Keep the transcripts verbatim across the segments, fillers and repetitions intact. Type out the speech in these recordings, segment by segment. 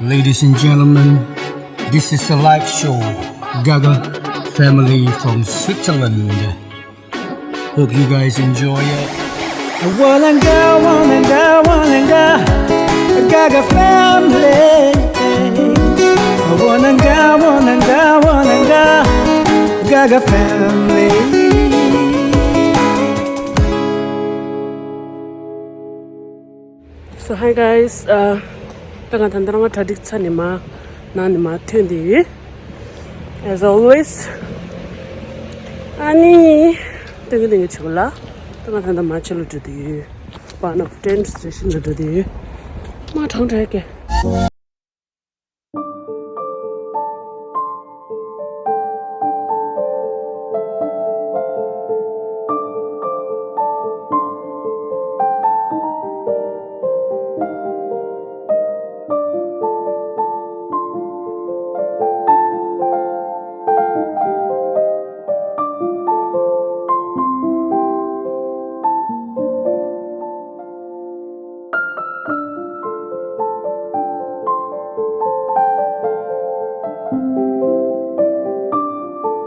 Ladies and gentlemen, this is a live show, Gaga family from Switzerland. Hope you guys enjoy it. Wananga, wananga, wananga, Gaga family. Wananga, wananga, wananga, Gaga family. So hi guys, uh, ད་ང་ད་ལྟ་རང་གྲ་སྒྲིག་ཚར་ནས་མར་ནང་ནས་མར་ཐོན་བསྡད་ཡོད། As always. ཨ་ནི་ཏིང་ངེ་ཏིང་ངེ་བྱེད་དགོས་ལ། ད་ང་ད་ལྟ་མར་ཕྱི་ལོགས་འགྲོ་བསྡད་ཡོད། One of train station ལ་འགྲོ་བསྡད་ཡོད། མར་གྲང་དྲགས་ཀྱི།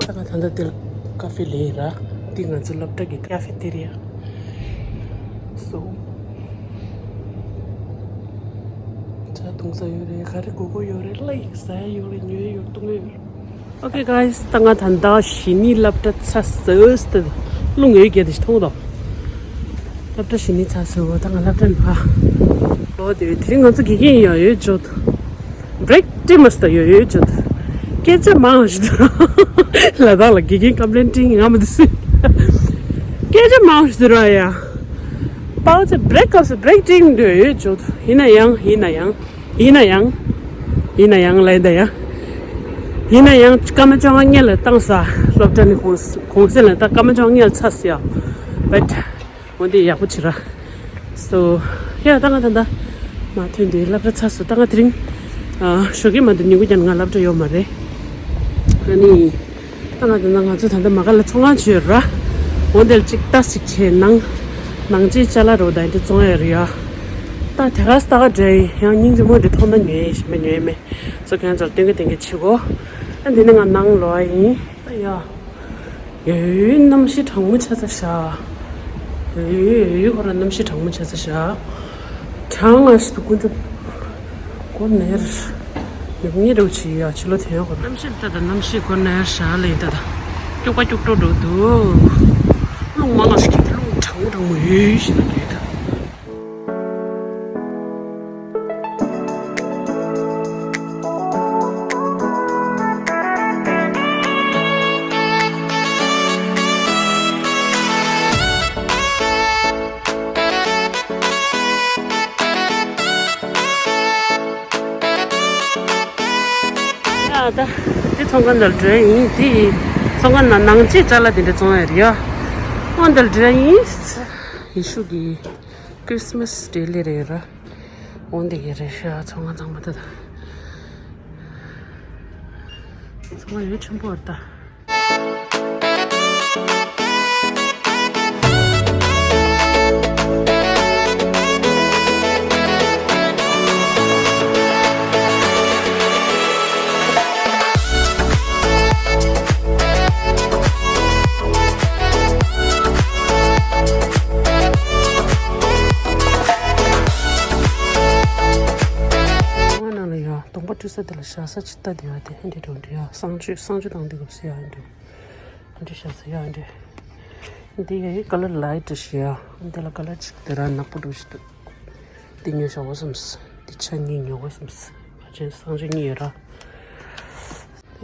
ད་ང་ད་ལྟ་འདིར་ཀ་ཧྥེ་ལེན་ར། འདི་ང་ཚོ་སློབ་གྲྭ་གི་ཀ་ཧྥེ་ཏེ་རི་ཡ། So ཇ་འཐུང་ས་ཡོད་རེད། ག་རེ་དགོས་དགོས་ཡོད་རེད། ལ་ཡིག་ཟ་ཡ་ཡོད་རེད། ཉོ་ཡ་ཡོད་རེད། འཐུང་ཡ་ཡོད་རེད། Okay guys, ད་ང་ད་ལྟ་གཞི་ནས་སློབ་གྲྭ་ཚར་སོང་སྟེ། རླུང་ཡོད་རྒྱུ་དེ་ཞིག་མཐོང་དང་། སློབ་གྲྭ་གཞི་ནས་ཚར་སོང་། ད་ང་སློབ་གྲྭ་ནས་ཕར་ལོག་དེ། དེ་རིང་ང་ཚོ་དགེ་རྒན་ཡང་ཡོད་ཅོད། Break time མ་སྟ་ཡོད་ཡོད་ཅོད། སྐད་ཆ་མང་ཞིག་འདུག་ར། ལ་དྭགས་ལ་དགེ་རྒན་ཀམ་པི་ལེན་ཊིང་ང་མ་དུ་སི། སྐད་ཆ་མང་ཞིག་འདུག་ར་ཡ། པའོ་ཙེ་break སྐབས་སུ་break time འདོད་ཡོད་ཅོད། ཡིན་ན་ཡང་ཡིན་ན་ཡང་། ཡིན་ན་ཡང་། ཡིན་ན་ཡང་ལབ་ཡིན་ད་ཡ། ཡིན་ན་ཡང་སྐར་མ་བཅོ་ལྔ་སྔོན་ལ་བཏང་ས། སློབ་གྲྭ་ནས་གུང་གུང་སེང་ལ་ད་སྐར་མ་བཅོ་ལྔ་སྔོན་ལ་ཚར་སོང་ཡ། But འོ་འདི་ཡག་པོ་བྱེད་ར། So ཡ་ད་ང་ད་ད་མར་ཐོན་ཏེ་སློབ་གྲྭ་ཚར་སོང་། ད་ང་དེ་རིང་ཨ་ཞོགས་ཀས་མ་གཏོགས་ཉིན་གུང་ཀྱང་ང་སློབ་གྲྭ་ཡོད་མ་རེད། ཨ་ནི། ད་ང་ད་ང་ང་ཚོ་ད་ལྟ་མ་ག་ལ་ཚོང་ཁང་ཆོས་ར། འོ་འདིར་ཅིག་ལྟ་ཞིག་བྱས། ནང་ནང་ཆེས་ཅ་ལག་རོ་ད་འདི་བཙོང་ཡ་རེད་ཡ། ད་དེ་ག་ས་ད་ག་འདྲ་ཡིན། ཡང་སྙིང་རྗེ་མོ་འདྲ་མཐོང་ན་ཉོས་ཡིན། ཞིམ་པ་ཉོས་ཡིན་མེད། ཚོ་ཁྱེད་ཚོར་སྟོན་གི་སྟོན་གི་བྱེད་གོ། ཨ་འདི་ནི་ང་ནང་ལོག་ཡིན་ད་ཡ། ཡོ་ཡོ་གནམ་གཤིས་གྲང་མོ་ཆགས་ཚར་ཤག་ཡོ་ཡོ་ཡོ་ཡོ་ཁོ་ར་གནམ་གཤིས་གྲང་མོ་ཆགས་ཚར་ཤག་གྲང་ང་ཞིག་ཏུ་ཀུན་ཏུ་སྒོ་ནེར་ཉོབ་ངེས་རོ་ཆི་ཡ་ཕྱི་ལོགས་དེ་ཡོད་ཁོ་ར། གནམ་གཤིས་ལྟ་ད་གནམ་གཤིས་སྒོ་ནེར་ཤག་ལེ་ལྟ་ད་སྐྱུག་པ་སྐྱུག་བྲོ་འགྲོ་འདུག་རླུང་མང་ང་ཞིག་གིས་རླུང་གྲང་མོ་གྲང་མོ་ཡོད་ཡོད་ཞིག་ལ་ཡོད་ད། ཡ་ད། འདི་ཚོང་ཁང་འདིར་འགྲོ་ཡིན། འདི་ཚོང་ཁང་ནང་ནང་ཆེས་ཅ་ལག་དེ་འདྲ་བཙོང་ཡ་རེད་ཡ། འོ་འདིར་འགྲོ་ཡིན། ཡེ་ཤུ་གི་Christmas ཌེ་ལི་རེད་ར། འོ་འདི་གི་རེད་ཤག་ཚོང་ཁང་ཚང་མ་ད་ད། ཚང་མ་ཡོད་ཆེན་པོ་རེད་ད། ཚང་མ་ནང་ལ་ཡ་གདོང་པ་བཀྲུ་ས་དེ་ལ་བཞག་ས་ཅིག་ལྟ་དེ་ཡ་དེ་ཧན་དེ་འགྲོ་འདི་ཡ་གསང་སྤྱོད་གསང་སྤྱོད་དང་འདི་གབ་སི་ཡ་ཧན་དེ། འདི་ཤ་ཚ་ཡ་འདི། འདི་ཡ་ཡི་ཀ་ལར་ལའིཊ་ཞིག་ཡ། འདི་ལ་ཀ་ལར་གཅིག་དེ་ར་ནག་པོ་འདུག་ཞིག་འདུག་འདི་ཉོ་ཤ་བོ་སམ་སི། འདི་ཆ་གཉིས་ཉོ་བོ་སམ་སི། ཕ་ཆེན་སང་ཆ་གཉིས་ཡོད་ར།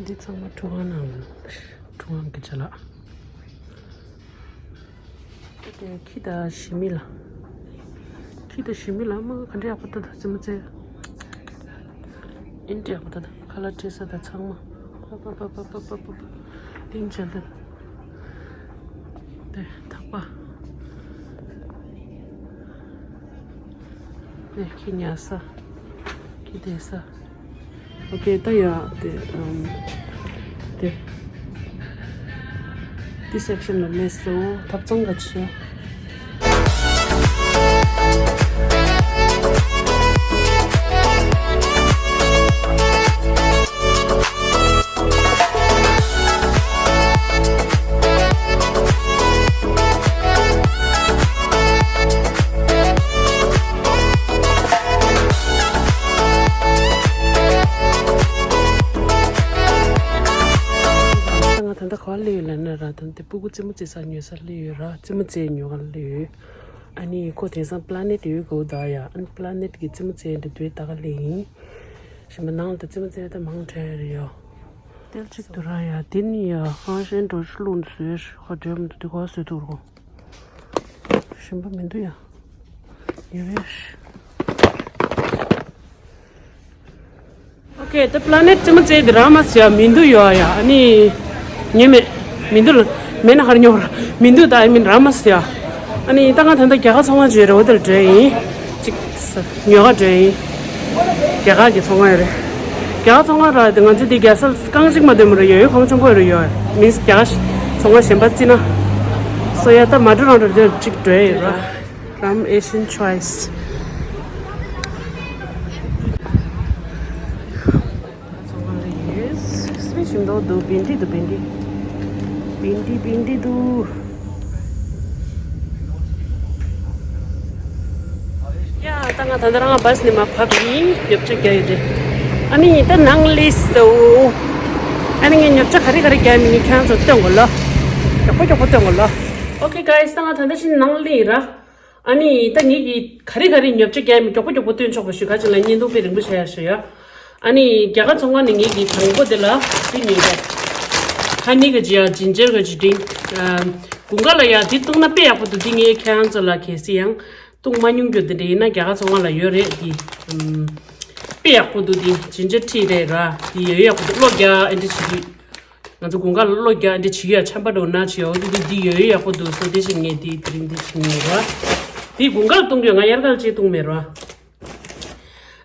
འདི་ཚང་མ་ཁྲུང་ཨང་ནང་ཁྲུང་ཨང་གི་ཅ་ལག་འདི་ཁྱི་དང་ཞི་མི་ལ། ཁྱི་དང་ཞི་མི་ལ་མ་ག་འདྲ་ཡག་པོ་ལྟ་ད་ཙི་མ་ཙེ། ཨིན་ཏྲི་ཡག་པོ་ད་ད་ཁ་ལག་སྤྲད་ས་ད་ཚང་མ། པ་པ་པ་པ་པ་པ་པ། ཏིང་བྱས་ད། དེ་ཐག་པ། དེ་ཁྱི་ཉལ་ས། ཁྱི་བསྡད་ས། ཨོ་ཀེ་ད་ཡ་དེ་ཨམ། དེ། འདི་སེག་ཤན་ལ་མེད་སོ། ཐབ་ཚང་ག་ཆེ། བ་ལས་ལ་ན་ར་དང་དེ་སྤུ་གུ་རྩེད་མོ་རྩེ་ས་ཉོ་ས་ལས་ཡོད་ར། རྩེད་མོ་རྩེ་ཉོ་ག་ལས་ཡོད། ཨ་ནི་ཁོ་དེང་སང་པ་ལ་ནེཊ་ཡོད་གོ་ད་ཡ། ཨ་ནི་པ་ལ་ནེཊ་གི་རྩེད་མོ་རྩེ་འདི་དུས་ད་ག་ལས་ཡིན། ཞིམ་པ་ནང་ལ་ད་རྩེད་མོ་རྩེ་ད་མང་དྲགས་རེད་ཡ། ཏིལ་གཅིག་ཏུ་ར་ཡ། དེ་ནི་ཡ་ཧང་ཤན་འགྲོ་ཤུ་ལུང་བཟོས་ཧ་འགྲོ་མི་འདུག་དེ་ག་བཟོས་འདུག་རོ། ཞིམ་པ་མི་འདུག་ཡ། ཡ་རེ་ཤི། ཨོ་ཁེ། ད་པ་ལ་ནེཊ་རྩེད་མོ་རྩེ་དེ་རག་མ་སོང་ཡ། མི་འདུག་ཡོད་ཡ། ཨ་ནི་ཉོས་མེད། མི་འདུག་ལ། མེད་ན་ཧར་ཉོ་ར། མི་འདུག་ད་ཨ་མིན་རག་མ་སོང་ཡ། ཨ་ནི་ད་ང་ད་ལྟ་རྒྱ་གར་ཚོང་ཁང་བརྗོད་རེ་འོ་དེར་འགྲོ་ཡིན། ཅིག་ཉོ་ག་འགྲོ་ཡིན། རྒྱ་གར་གྱི་ཚོང་ཁང་རེད། རྒྱ་གར་ཚོང་ཁང་ར་དེ་ང་ཚོ་དེ་རྒྱལ་ས་རྐང་གཅིག་མ་སྡོད་མི་རུ་ཡོད་ཡོད་གང་བྱུང་ཁོ་རུ་ཡོད་མིན་རྒྱ་གར་ཚོང་ཁང་གཞན་པ་བརྩིས་ན། སོ་ཡ་ད་མ་འགྲོ་རང་འགྲོ་དེར་ཅིག་འགྲོ་ཡོད་ར། Ram Asian Choice. ཚོང་ཁང་རེད། སེམས་ཤིང་ཏོག་འདུག་བེན་ཌི་འདུག་བེན་ཌི། བེན་ཌི་བེན་ཌི་འདུག་ཡ། ད་ང་ད་ལྟ་རང་བྷ་སི་ནས་མར་བབས་ཡིན། ཉོ་ཆ་རྒྱག་ཡོད་དེ། ཨ་ནི་ད་ནང་སླེབས་སོང་། ཨ་ནི་ངས་ཉོ་ཆ་ག་རེ་ག་རེ་རྒྱག་མིན་ངས་ཁྱེད་རང་ཚོར་སྟོན་དགོས་ལ། མགྱོགས་པོ་མགྱོགས་པོ་སྟོན་དགོས་ལ། Okay guys, ད་ང་ད་ལྟ་ཕྱིན་ནང་སླེབས་ར། ཨ་ནི་ད་ངེད་ཀྱིས་ག་རེ་ག་རེ་ཉོ་ཆ་རྒྱག་མིན་མགྱོགས་པོ་མགྱོགས་པོ་སྟོན་ཆོག་པ་ཞུ། ཁ་ཅིག་ལ་བརྙན་ཐུང་དཔེ་རིང་པོ་བྱ་ཡ་ཞུ་ཡ། ཨ་ནི་རྒྱ་གར་ཚོང་ཁང་ནས་ངེད་ཀྱིས་དང་པོ་དེ་ལ་དེ་ཉོས་པ། ཧ་ནི་ག་ཅི་ཡ་ཇིན་ཇར་ག་ཅི་ཌིང་། དགུན་ཁ་ལ་ཡ་དེ་བཏུང་ན་དཔེ་ཡག་པོ་འདུག་དེ་ངས་ཁྱེད་རང་ཚོ་ལ་གལ་སྲིད་ཡང་བཏུང་མ་མྱོང་རྒྱུ་དེ་འདྲ་ཡིན་ན་རྒྱ་གར་ཚོང་ཁང་ལ་ཡོད་རེད་དེ། ཨམ། དཔེ་ཡག་པོ་འདུག་དེ་ཇིན་ཇར་ཊི་རེད་ར། དེ་ཡོད་ཡག་པོ་འདུག་གློ་རྒྱག་ཨེ་འདྲ་བྱེད་དུས། ང་ཚོ་དགུན་ཁ་ལ་གློ་རྒྱག་འདི་བྱེད་ཀྱི་ཡ། ཆམ་པ་འགྲོ་ན་བྱེད་ཡ། འོ་དེ་དེ་འདི་ཡོད་ཡོད་ཡག་པོ་འདུག་སོ་དེ་བཞིན་ངས་དེ་དེ་རིང་འདི་བྱེད་ངེས་ར། དེ་དགུན་ཁ་ལ་བཏུང་གི་ཡོད། ང་དབྱར་ཁ་ལ་ཅིག་བཏུང་མེད་ར།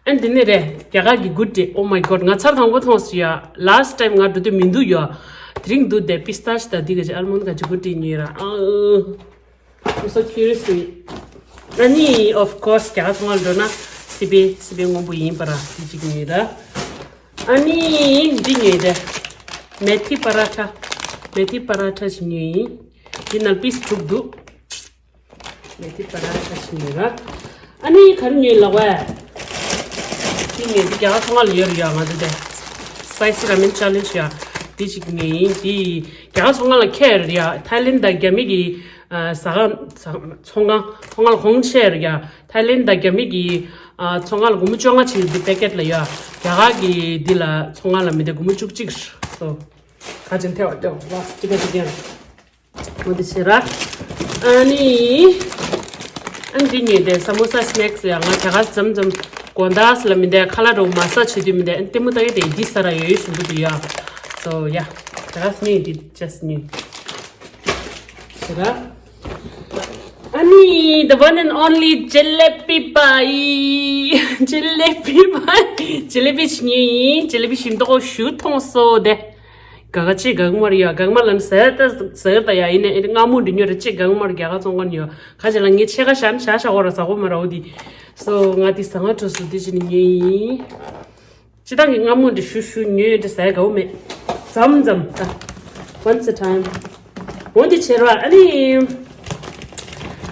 ཨན་དེ་ནས་རེད། རྒྱ་གར་གྱི་གུད་ཌེ། Oh my god, ང་ཚར་དང་པོ་མཐོང་སོང་ཡ། Last time ང་འགྲོ་དུས་མི་འདུག་ཡ། དེ་རིང་འདུག་དེ་པི་སྟ་ཤི་དང་འདི་ག་ཅིག་ཨལ་མོན་ཌི་ག་ཅིག་གུད་ཌེ་ཉོས་ར། ཨ། I'm so curious to eat. ཨ་ནི་of course རྒྱ་གར་ཚོང་ཁང་འགྲོ་ན་སི་པན་སི་པན་སྔོན་པོ་ཡིན་པ་ར་དེ་གཅིག་ཉོས་ར། ཨ་ནི་འདི་ཉོས་ར། མེ་ཐི་པ་ར་ཐ། མེ་ཐི་པ་ར་ཐ་ཞིག་ཉོས་ཡིན། འདི་ནང་པིས་དྲུག་འདུག་མེ་ཐི་པ་ར་ཐ་ཞིག་ཉོས་ར། ཨ་ནི་ག་རེ་ཉོས་ལབ་པས། འདི་ཉོས་འདི་རྒྱ་གར་ཚོང་ཁང་ལ་ཡོད་ར་ཡ། ང་ཚོ་དེ་སྤའི་སི་ར་མེན་ཆེ་ལེན་ཇི་ཡ་འདི་ཞིག་ཉོས་ཡིན། འདི་རྒྱ་གར་ཚོང་ཁང་ལ་ཁྱེར་ར་ཡ། ཐའི་ལེན་དང་རྒྱ་མི་གི་ཨ། ཟ་ཁང་ཚོང་ཁང་ཚོང་ཁང་ལ་གོང་ཆེ་ར་ཡ། ཐའི་ལེན་དང་རྒྱ་མི་གི་ཨ། ཚོང་ཁང་ལ་སྒོར་མོ་བཅོ་ལྔ་བྱས་འདི་པེ་ཀེཊ་ལ་ཡ། རྒྱ་གར་གི་འདི་ལ་ཚོང་ཁང་ལ་མི་འདི་སྒོར་མོ་བཅུ་གཅིག་སོ། ག་ཅན་ཐེ་བ་ཏེ་བ་ཅི་ག་ཅི་ཀྱང་། འོ་འདི་བྱེད་ར། ཨ་ནི། ཨ་འདི་ཉོས་དེ་ས་མོ་ས་སི་ནེག་སི་ཡ། ང་དེ་ག་ཙམ་ཙམ་དགོང་དག་ལ་མི་འདི་ཁ་ལག་འདྲ་མ་ཟ་བྱེད་དུས་མི་འདི་ཨ་ལྟད་མོ་ལྟ་གི་དེ་འདི་ཟ་ར་ཡོད་ཡོད་བཞིན་དུ་འདུག་ཡ། So yeah, དེ་ག་ཉོས་འདི་just ཉོས། བྱེད་ར། ཨ་ནི་the one and only ཇེ་ལེ་པི་པ་ཡི། ཇེ་ལེ་པི་པ་ཡི། ཇེ་ལེ་པི་ཞིག་ཉོས་ཡིན། ཇེ་ལེ་པི་ཞིམ་མདོག་ཞུ་མཐོང་སོ་དེ། ག་ག་ཅི་གང་མར་ཡོད། གང་མར་ལ་ཟེར་ད་ཟེར་ད་ཡ་ཡིན་ནའི་ཨེ་མངར་མོ་འདི་ཉོ་ར་ཅི་གང་མར་རྒྱ་གར་ཚོང་ཁང་ཡོད། ཁ་ཅིག་ལ་ངས་ཕྱེད་ཀ་བཞག་ན་བཞག་བཞག་འོ་ར་ཟ་གོ་མ་ར་འོ་དེ། So ང་དེ་ཟ་ང་འགྲོ་སུ་དེ་ཅི་ནི་ཉོས་ཡིན། སྤྱི་བཏང་གི་མངར་མོ་འདི་ཞུ་ཞུ་ཉོས་འདི་ཟ་ཡ་དགའ་བོ་མེད། མཚམས་མཚམས་ད། Once a time. འོ་འདི་བྱེད་ར་ཨ་ནི།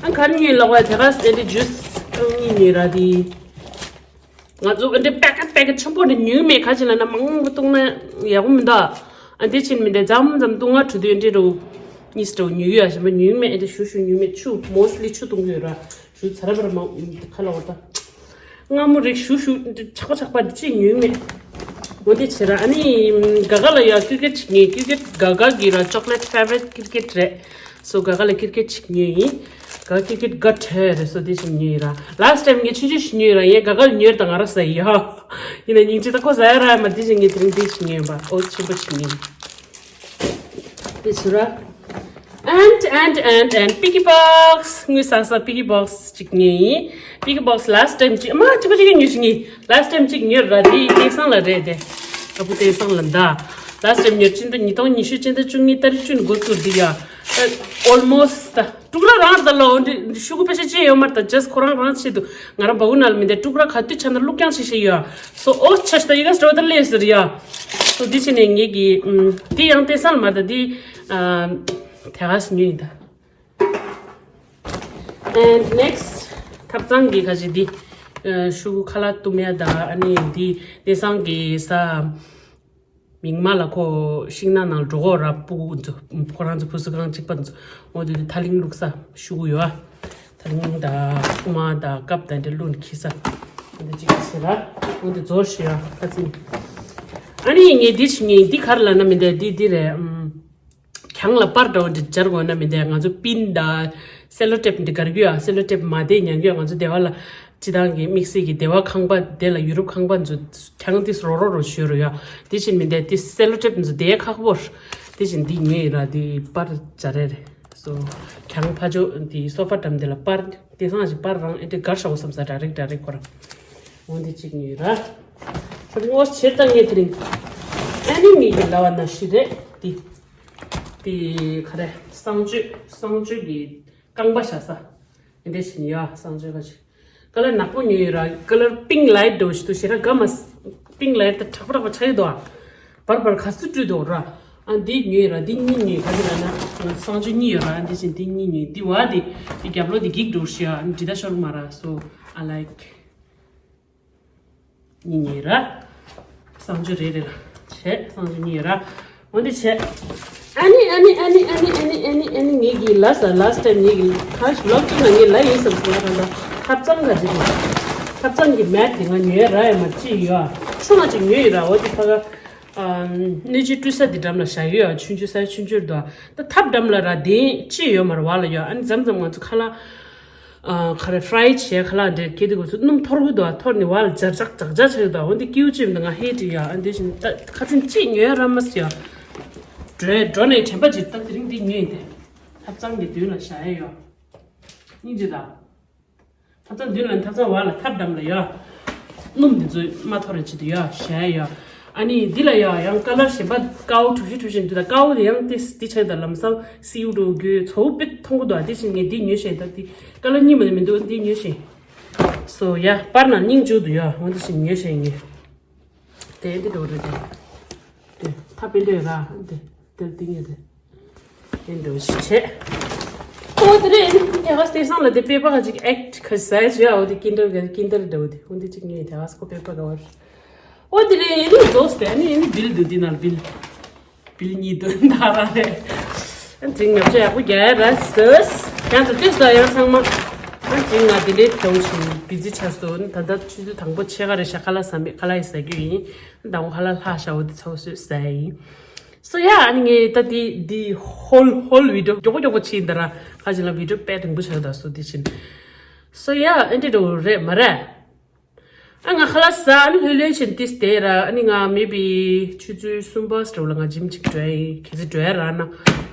ཨ་ག་རེ་ཉོས་ལབ་པ་དེ་ག་སེ་འདི་ཇུས་རྐང་གཉིས་ཉོས་ར་དེ། ང་ཚོ་འདི་པེ་ཀེཊ་པེ་ཀེཊ་ཆེན་པོ་འདི་ཉོས་མེད། ཁ་ཅིག་ལ་ན་མང་པོ་བཏུང་ན་ཡག་པོ་མི་འདུག་ཨ་འདི་ཕྱིན་མི་འདི་མཚམས་མཚམས་བཏུང་ང་གྲོ་དུས་འདི་རུ་གཉིས་སུ་ཉོས་ཡོད། ཨ་ཞིམ་པ་ཉོས་མེད། འདི་ཞུ་ཞུ་ཉོས་མེད། ཆུ་མོ་སི་ལི་ཆུ་བཏུང་གི་ཡོད་ར། ཞུ་ཚ་ར་བ་ར་མ་ཁ་ལ་འོ་ད། མངར་མོ་རིགས་ཞུ་ཞུ་ཆག་པ་ཆག་པ་འདི་ཅི་ཉོས་མེད། འོ་འདི་བྱེད་ར་ཨ་ནི་ག་ག་ལ་ཡ་ཀི་ཀེཊ་ཅིག་ཉོས། ཀི་ཀེཊ་ག་ག་གི་ར་ཅོག་ལེཊ་ཕེ་ཝ་རེཊ་ཀི་ཀེཊ་རེད། སོ་ག་ག་ལ་ཀི་ཀེཊ་ཅིག་ཉོས་ཡིན། ག་ཀི་ཀེཊ་ག་ཁྲེ་རེད། སོ་འདི་ཅིག་ཉོས་ཡིན་ར། ལཱ་སི་ཊི་ཊའིམ་ངས་ཆུང་ཆུང་ཞིག་ཉོས་ར། ཡིན་ག་ག་ལ་ཉོས་ད་ང་ར་ཟ་ཡི་ཡ། ཡིན་ན་སྙིང་རྗེ་ད་ཁོ་ཟ་ཡ་ར་མ་འདི་ཅིག་ངས་དེ་རིང་འདི་ཅིག་ཉོས་པ་འོ་ཆེན་པོ་ཅིག་ཉོས། དེ་ཚོ་ར། And and and and Piggy Box. དངུལ་ཟ་ས་Piggy Box གཅིག་ཉོས་ཡིན། Piggy Box last time གཅིག་མ་གཅིག་པ་གཅིག་ཉོས་ཤིག་ངས་last time གཅིག་ཉོས་ར། དེ་དེང་སང་ལ་རེད་དེ། ཨ་བུ་དེང་སང་ལ་འདའ། Last time ཉོས་ཕྱི་ཟླ་ཉིས་སྟོང་ཉི་ཤུ་ཕྱི་ཟླ་བཅུ་གཉིས་ཏ་རིག་བཅུ་ནས་འགོ་བཙུགས་འདི་ཡ། Almost ད་དཀྲུག་ར་རང་ད་ལོ་འདི་ཤུ་གུ་པེ་ཤ་ཅི་ཡོད་མ་རེད། ད་just ཁོ་རང་རང་ཆེད་དུ་ང་རང་བ་གུ་ན་ལ་མི་འདའ་དཀྲུག་ར་ག་དུས་ཆ་ན་བླུག་རྐྱང་བྱེད་ཤེས་ཡོད། So ཨོ་ཆ་ཤི་ད་ཡི་ག་སྤྲོ་ད་ལས་ཟེར་ཡ། So འདི་བྱས་ནས་ངེད་ཀྱི་ཨམ། འདི་ཡང་དེང་སང་ལ་མ་རེད་ད་འདི་ཨམ། དེ་ག་སི་ཉོས་ཡིན་ད། And next ཐབ་ཚང་གི་ཁ་ཅིག་འདི་ཨ། ཤུ་གུ་ཁ་ལག་བཏུམ་ཡ་ད་ཨ་ནི་འདི་དེང་སང་གི་ས། མིག་དམར་ལ་ཁོ་ཤིང་ནགས་ནང་འགྲོ་གོ་ར། སྤུ་གུ་ཚོ་ཁོ་རང་ཚོ་ཕུ་སུ་ཁང་གཅིག་པ་ཚོ། འོ་དེ་དེ་ཐ་ལིང་བླུགས་ས་ཤུ་གུ་ཡོད་ཨ། ཐ་ལིང་དང་ཐུག་མ་དང་ཀབ་དང་དེ་བླུགས་ནས་འཁྱེར་ས། འོ་དེ་གཅིག་བྱེད་ར། འོ་དེ་རྫོགས་ཤི་ཡ་ཁ་ཚིན། ཨ་ནི་ངས་འདི་ཞིག་ངས་འདི་གར་ལ་ན་མི་འདས་འདི་འདི་རེད་ཨམ། གྱང་ལ་པར་འདྲ་བོ་འདི་སྦྱར་དགོས་ན་མི་འདས། ང་ཚོ་པིན་དང་སེ་ལོ་ཊེབ་འདི་གར་གྱི་ཡོད་ཨ། སེ་ལོ་ཊེབ་མ་བསྡད་ཉན་གྱི་ཡོད། ང་ཚོ་སྡེ་བ་ལ་སྤྱི་བཏང་གི་དམིགས་བསལ་གྱི་སྡེ་བ་ཁང་པ་དེ་ལ་ཡུ་རོབ་ཁང་པ་ཚོ་གྱང་དེ་རོ་རོ་རོ་ཞུ་རུ་ཡོད། དེ་བཞིན་མི་འདས་དེ་སེ་ལོ་ཊེབ་ཚོ་དེ་ཁག་པོ། དེ་བཞིན་འདི་ཉོས་ཡིན་ར། དེ་པར་སྦྱར་རེད། སོ་གྱང་ཕ་ཇོ་དེ་སོ་ཕ་འགྲམ་དེ་ལ་པར་དེང་སང་ཞིག་པར་རང་ཨེ་དེ་གར་ཤོག་བསམ་ས་ཌ་རེག་ཌ་རེག་ཁོ་ར། འོ་འདི་གཅིག་ཉོས་ར། ཤོ་པིང་ངོ་ཆེ་ད་ངས་དེ་རིང་ཨ་ནི་ངེད་ཀྱི་ལ་བ་ན་ཤི་རེད་དེ། དེ་ག་རེ་གསང་སྤྱོད་གསང་སྤྱོད་ཀྱི་རྐང་པ་བཞག་ས། འདི་འདྲ་ཞིག་ཡ་གསང་སྤྱོད་ཀ་ཅིག་ཀ་ལར་ནག་པོ་ཉོས་ཡོད་ར། ཀ་ལར་པིང་ལའིཊ་འདྲ་བོ་ཞིག་འདུག་ཞེ་དྲག་དགའ་མ། པིང་ལའིཊ་དེ་དྲག་པོ་དྲག་པོ་ཆགས་ཡོད་དོ། བར་བར་ག་ཚོད་སྤྲོད་འདུག་ར། ཨ་འདི་ཉོས་ཡོད་ར། འདི་གཉིས་ཉོས། ག་ཅི་ལ་ན་ང་ཚོ་གསང་སྤྱོད་གཉིས་ཡོད་ར། འདི་བཞིན་འདི་གཉིས་ཉོས། འདི་བ་འདི་འདི་རྒྱབ་ལོགས་འདི་འགྱིག་འདྲ་བོ་ཞིག་ཡ་འདི་ད་ཤོར་མ་ར། སོ་ཨ་ལའིཀ་གཉིས་གཉིས་ར། གསང་སྤྱོད་རེ་རེ་ལ་བྱས། གསང་སྤྱོད་གཉིས་ར། འོ་འདི་བྱས། ཨ་ནི་ཨ་ནི་ཨ་ནི་ཨ་ནི་ཨ་ནི་ཨ་ནི་ཨ་ནི་ངེད་ཀྱིས་ལ་ས་ལ་སི་ཊེམ་ངེད་ཀྱིས་ཁ་ཤས་ལོག་ཅིག་ལ་ངས་ལ་ཡིན་བསམ་སོང་། ད་ལྟ་ཐབ་ཚང་ག་ཅིག་རེད། ཐབ་ཚང་གི་མེད་དེ་ང་ཉོས་ར་ཡ་མ་ཅི་ཡོད་ཨ། ཆུང་ང་ཅིག་ཉོས་ཡོད་ར། འོ་འདི་ཕ་ག་ཨ་སྣོད་བཅུད་བཀྲུ་ས་འདི་འགྲམ་ལ་བཞག་ཡོད་ཨ། ཆུང་ཆུང་ས་ཆུང་ཆུང་རེད་དོ། ད་ཐབ་འགྲམ་ལ་ར་དེ་ཅི་ཡོད་མ་ར་བ་ལ་ཡོད་ཨ། ནི་མཚམས་མཚམས་ང་ཚོ་ཁ་ལག་ཨ་ཁ་རེ་ཕ་རའི་བྱས་ཁ་ལག་འདྲ་སྐྱེ་དུས་སྐབས་སུ་སྣུམ་འཐོར་གི་འདུག་ཨ། འཐོར་ནས་བར་ལ་འབྱར་ཆག་འབྱར་ཆག་ཆགས་ཀྱི་འདུག་ཨ། འོ་འདི་སྐྱིའུ་ཅིག་འདུག་ང་ཧེ་ཀྲི་ཡ། ཨ་འདི་བཞིན་ད་ཁ་ཚིན་ཅིག་ཉོས་ར་མ་སི་ཡ། འགྲོ་འགྲོ་ནས་དྲན་པ་ཅིག་ད་དེ་རིང་འདི་ཉོས་ཡིན་ཏེ། ཐབ་ཚང་གི་མདུན་ལ་བཞག་ཡ་ཡོད། སྙིང་རྗེ་ད། ཐབ་ཚང་མདུན་ལ་ཐབ་ཚང་བར་ལ་ཐབ་འགྲམ་ལ་ཡ། སྣུམ་འདི་ཚོ་མ་འཐོར་རེ་ཆེད་དུ་ཡ་བཞག་ཡ་ཡོད། ཨ་ནི་འདི་ལ་ཡ་ཡང་ཀ་ལར་གཞན་པ་ཀའོ་གྲུ་བཞི་གྲུ་བཞི་འདུག་ད་ཀའོ་དེ་ཡང་ཏིས་འདི་ཆགས་ད་ལམ་སང་སིའུ་འགྲོ་རྒྱུའི་ཚོ་བོ་དཔེ་མཐོང་གི་འདུག་ཨ། དེ་བཞིན་ངས་འདི་ཉོས་ཤེས་ད་འདི་ཀ་ལར་གཉིས་མ་ནི་མི་འདུག་འདི་ཉོས་ཤེས། སོ་ཡ་པར་ན་སྙིང་རྗེ་འདུག་ཡ། འོ་འདི་བཞིན་ཉོས་ཤེས་ངས། དེ་འདི་འགྲོ་རེད་དེ། དེ་ཐབ་པེ་འདྲ་ར་འདི་དེར་འདི་ངས་དེ། དེ་འགྲོ་ཞིག་བྱས། ཨོ་དེ་རེད། ཨ་ནི་ཡ་ག་སྟེ་སང་ལ་དེ་པེ་པ་ག་ཅིག་ཨེག་ཁ་ཟས་བྱས། ཨོ་དེ་ཀིན་ཌར་ག་ཀིན་ཌར་འདྲ་བོ་དེ་འོ་འདི་ཅིག་ངས་དེ་ག་སྐོ་པེ་པ་ག་བར། ཨོ་དེ་རེད། ཨ་ནི་རྫོགས་སྟེ་ཨ་ནི་ཨ་ནི་བིལ་འདུག་འདི་ནང་བིལ། བིལ་གཉིས་འདུག་ད་ར་རེད། ཨ་ནི་ང་ཚོ་ཡག་པོ་རྒྱག་ཡ་ར་ཟོས། ཡང་ཚོ་ཏིས་ལ་ཡང་ཚང་མ། ཨ་ནི་ང་དེ་འདྲའི་དོང་ཞིང་བི་ཛི་ཆགས་སོང་། ད་ལྟ་ཆུ་ཚོད་དང་པོ་ཕྱེད་ཀ་རེད་ཤག་ཁ་ལག་ཟ་མེད། ཁ་ལག་ཡི་ཟ་རྒྱུ་ཡིན། ད་འོ་ཁ་ལག་ལྷག་ཤག་འོ་དེ་ཚོ་སོས་ཟ་ཡ་ཡིན། སོ་ཡ་ཨ་ནི་ངས་ད་དེ་དེ་ཧོལ་ཧོལ་བི་ཌིའོ་མགྱོགས་པོ་མགྱོགས་པོ་ཕྱིན་ད་ར། ཁ་ཅིག་ལ་བི་ཌིའོ་དཔེ་རིང་པོ་ཆགས་ད་སོ་དེ་བཞིན། སོ་ཡ་ཨ་འདྲ་འགྲོ་རེད་མ་རེད། ཨ་ང་ཁ་ལག་ཟ་ཨ་ནི་ལྷོད་ལྷོད་བྱས་ཏིས་དེ་ར། ཨ་ནི་ང་མེ་བི་ཆུ་ཚོད་གསུམ་པ་ཙམ་ལ་ང་ཇིམ་ཅིག་འགྲོ་ཡ་ཡིན། གལ་སྲིད་འགྲོ་ཡ་རག་ན་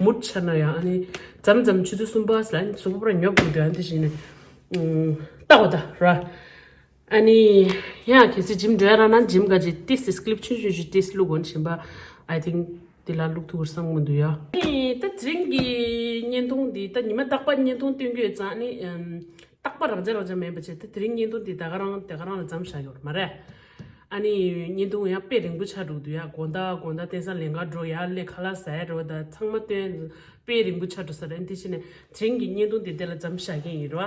མུ་ཆ་ན་ཡ། ཨ་ནི་མཚམས་མཚམས་ཆུ་ཚོད་གསུམ་པ་ལ་ཨ་ནི་གཟུགས་པོ་པར་ཉོབ་འདུག་དེ་ཨ་ནི་དེ་བཞིན་ནས་ལྟ་གོ་ད་ར། ཨ་ནི་ཡ་གལ་སྲིད་ཇིམ་འགྲོ་ཡ་རག་ན་ཇིམ་ག་ཅིག་ཏིས་ཀླིབ་ཆུང་ཆུང་ཞིག་ཏིས་བླུག་གོ་ནི་བཞིན་པ། I think དེ་ལ་བླུག་ཐུབ་བསམ་གི་འདུག་ཡ། ཨ་ནི་ད་དེ་རིང་གི་བརྙན་ཐུང་འདི་ད་ཉི་མ་རྟག་པར་བརྙན་ཐུང་སྟོན་གྱི་ཡོད་ཙང་ཨ་ནི་ཨམ། རྟག་པ་རང་འཇགས་རང་འཇགས་མིན་པ་བྱས་ཏེ་དེ་རིང་བརྙན་ཐུང་འདི་ད་ག་རང་དེ་ག་རང་ལ་མཚམས་བཞག་ཡོད་རེད་མ་རེད། ཨ་ནི་བརྙན་ཐུང་ཡང་དཔེ་རིང་པོ་ཆགས་འགྲོ་གི་འདུག་ཡ། དགོང་དག་དགོང་དག་དེང་སང་ལས་ཀ་འགྲོ་ཡ་ལས་ཁ་ལག་ཟ་ཡ་འགྲོ་ད་ཚང་མ་སྟོན་དཔེ་རིང་པོ་ཆགས་འགྲོ་ས་རེད། དེ་བཞིན་ནས་དེ་རིང་གི་བརྙན་ཐུང་འདི་དེ་ལ་མཚམས་བཞག་གི་ཡིན་རེད་བ།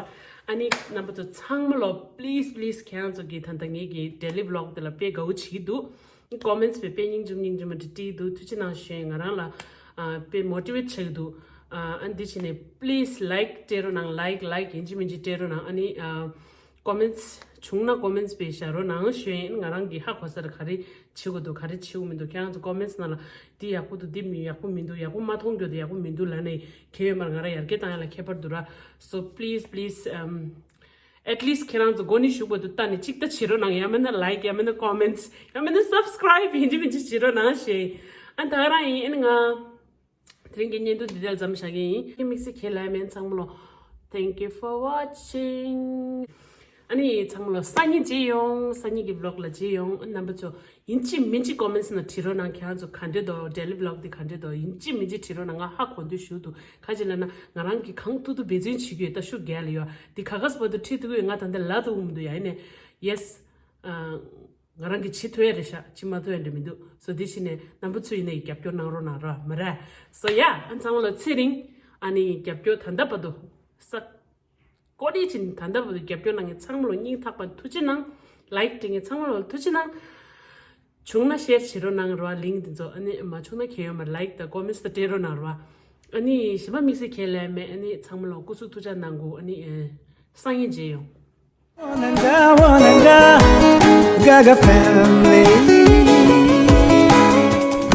ཨ་ནི་རྣམ་པ་ཚོ་ཚང་མ་ལོ་please please ཁྱེད་རང་ཚོ་གི་ད་ལྟ་ངེད་ཀྱི་daily vlog དེ་ལ་དཔེ་དགའ་བོ་བྱེད་ཀྱི་འདུག་ཀོ་མེན་ཊི་སི་པས་དཔེ་སྙིང་རྗེ་སྙིང་རྗེ་མ་འདྲི་བྲིས་འདུག་ཐུགས་རྗེ་གནང་ཞུ་ཡིན། ང་རང་ལ་ཨ་དཔེ་མོ་ཊི་ཝེ་ཊི་བྱེད་ཀྱི་འདུག་ཨ་ཨ་འདི་བྱས་ནས་please like སྤྲད་རོགས་གནང་། like like ཡིན་གཅིག་མིན་གཅིག་སྤྲད་རོགས་གནང་། ཨ་ནི་ཨ་ཀོ་མེན་ཊི་སི་བྱུང་ན་ཀོ་མེན་ཊི་སི་པས་བཞག་རོགས་གནང་ཞུ་ཡིན། ང་རང་གིས་ཧ་གོ་ས་རེད། ག་རེ་བྱེད་དགོས་འདུག་ག་རེ་བྱེད་དགོས་མི་འདུག་ཁྱེད་རང་ཚོ་ཀོ་མེན་ཊི་སི་ནང་ལ་འདི་ཡག་པོ་འདུག་འདི་མི་ཡག་པོ་མི་འདུག་ཡག་པོ་མ་མཐོང་རྒྱུ་དེ་ཡག་པོ་མི་འདུག་ལབ་ནས་གལ་ཡོད་མ་རེད། ང་རང་ཡར་རྒྱས་བཏང་ཡ་ལ་ཁྱད་པར་འདུག་ར། So please please ཨམ། At least ཁྱེད་རང་ཚོ་མགོ་ནས་གཞུག་བར་དུ་ལྟ་ནས་གཅིག་ལྟ་བྱེད་རོགས་གནང་། ཡང་མིན་ན་like ཡང་མིན་ན་comments ཡང་མིན་ན་subscribe ཡིན་གཅིག་མིན་གཅིག་བྱེད་རོགས་གནང་ཞེས། ཨ་ད་ག་རང་ཡིན། ཨ་ནི་ང་དེ་རིང་གི་བརྙན་ཐུང་འདི་དེ་ལ་མཚམས་བཞག་གི་ཡིན། ཁྱེད་དམིགས་བསལ་ཁྱེད་ལ་མེད་ཚང་མ་ལོ། Thank you for watching. ཨ་ནི་ཚང་མ་ལོ་སང་ཉིན་མཇལ་ཡོང་། སང་ཉིན་གྱི་vlog ལ་མཇལ་ཡོང་། ཨ་རྣམ་པ་ཚོ་ཡིན་གཅིག་མིན་གཅིག་ཀོ་མེན་ཊི་སི་ནང་བྲིས་རོགས་གནང་། ཁྱེད་རང་ཚོ་ག་འདྲས་འདུག daily vlog འདི་ག་འདྲས་འདུག་ཡིན་གཅིག་མིན་གཅིག་བྲིས་རོགས་གནང་། ང་ཧ་གོ་འདོད་ཞུ་འདུག་ག་ཅི་ལབ་ན་ང་རང་གིས་གང་ཐུབ་ཐུབ་འབད་བརྩོན་བྱེད་ཀྱི་ཡོད། ད་ཤུགས་རྒྱག་ལ་ཡོད། འདི་ག་ག་སྤར་དུ་ཁྲིད་ཐུབ་ཀྱི་ཡོད། ང་ད་ལྟ་ལབ་ཐུབ་མི་འདུག་ཡ། ཡིན་ནས་yes ང་རང་གིས་བྱེད་ཐུབ་ཡ་རེད་ཤག་བྱེད་མ་ཐུབ་ཡ་འདྲ་མི་འདུག So འདི་བྱས་ནས་རྣམ་པ་ཚོ་ཡིན་ནའི་རྒྱབ་སྐྱོར་གནང་རོགས་གནང་ར་མ་རེད། So yeah ཨ་ཚང་མ་ལ་ཚེ་རིང་། ཨ་ནི་རྒྱབ་སྐྱོར་ད་ལྟ་བར་དུ་ས་ཀོ་ཌི་ཅིན་ད་ལྟ་བར་དུ་རྒྱབ་སྐྱོར་གནང་མཁན་ཚང་མ་ལ་སྙིང་ཐག་པ་ཐུགས་རྗེ་གནང་། like སྤྲད་མཁན་ཚང་མ་ལ་ཐུགས་རྗེ་གནང་། བྱུང་ན་ཤེར་བྱེད་རོགས་གནང་རོགས། ལིང་འདི་ཚོ། ཨ་ནི་མ་བྱུང་ན་གལ་ཡོད་མ། ལའིག་དང་ཀོ་མེན་ཊི་དང་སྤྲད་རོགས་གནང་རོགས། ཨ་ནི་གཞན་པ་དམིགས་བསལ་ཁས་ལེན་མེད། ཨ་ནི་ཚང་མ་ལ་སྐུ་གཟུགས་ཐུགས་ཅག་གནང་དགོས། ཨ་ནི་ཨེ། སང་ཉིན་མཇལ་ཡོང་། Wananga, wananga, Gaga family.